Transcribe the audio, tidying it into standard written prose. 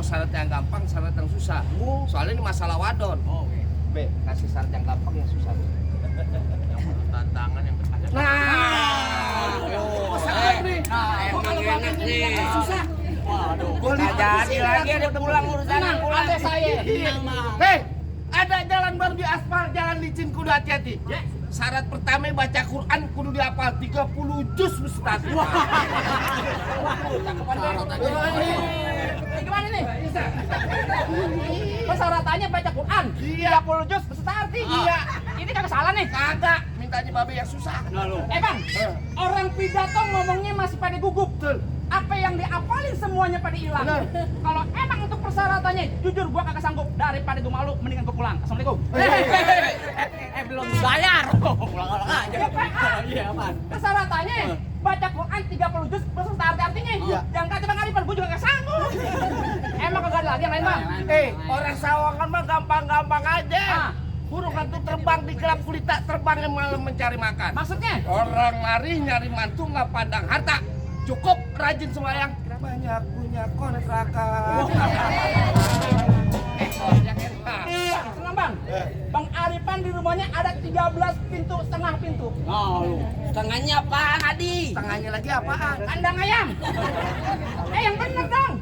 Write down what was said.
mau syarat yang gampang, syarat yang susah. Soalnya ini masalah wadon. B, kasih syarat yang gampang yang susah. Yang perlu tantangan yang bertanya. Emang enak nih. Susah. Waduh. Nggak jadi lagi ada pulang urusan pulang. Ada saya. Hei, ada jalan baru di aspal, jalan licin kudu hati-hati. Syarat pertama baca Quran kudu dihafal 30 juz Ustaz. Gimana nih? Persyaratannya baca Quran. Iya. 30 juz beserta arti. Iya. Ini kagak salah nih. Kagak, mintanya babe yang susah. Bang, orang pidato ngomongnya masih pada gugup. Betul. Apa yang diapalin semuanya pada hilang. Benar. Kalau emang untuk persyaratannya, jujur gua kagak sanggup. Daripada gua malu, mendingan gua pulang. Assalamualaikum. Belum bayar. Pulang-pulang aja. Iya, aman. Persyaratannya baca Quran 30 juz beserta arti-artinya. Iya. Jangan kata Bang Arifan, gua juga kagak sanggup. Emang kagak ada lagi yang lain, Bang? Orang Sawangan mah gampang-gampang aja. Ah. Burung hantu terbang di gelap gulita, terbangnya malam mencari makan. Maksudnya? Orang lari nyari mantu nggak pandang harta. Cukup rajin sembahyang, banyak punya kontrakan. Senang Bang. Bang Arifan di rumahnya ada 13 pintu, setengah pintu. Setengahnya apaan, Adi? Tengahnya lagi apaan? Kandang ayam. Yang bener dong.